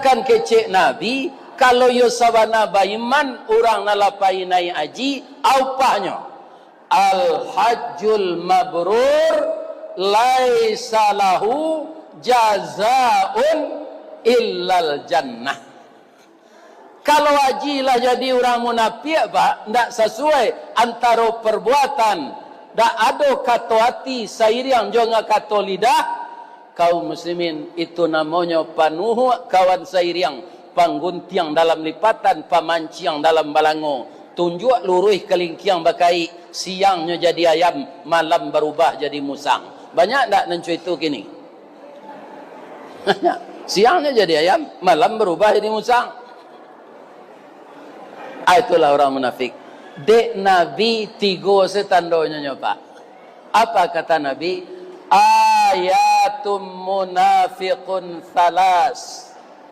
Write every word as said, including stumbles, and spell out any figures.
Kan kecek Nabi, kalau iyo sabana baiman, urang nan lah pai naiak haji, a upahnyo? Al-hajjul mabrur laisa lahu jazaun illal jannah. Kalau haji lah jadi urang munapiak, Pak, ndak sasuai antaro perbuatan, ndak ado kato ati sairiang jo nga kato lidah, kaum muslimin, itu namonyo panuhuak kawan sairiang, pangguntiang dalam lipatan, pamanciang dalam balango, tunjuak luruih kalingkiang bakaik, siangnyo jadi ayam, malam barubah jadi musang. Banyak ndak nan co itu kini? Siangnyo jadi ayam, malam barubah jadi musang. Ah, itulah urang munafik. Dek Nabi tigo se tandonyo nyo, Pak. Apa kata Nabi? Ayatum munafiqun salas.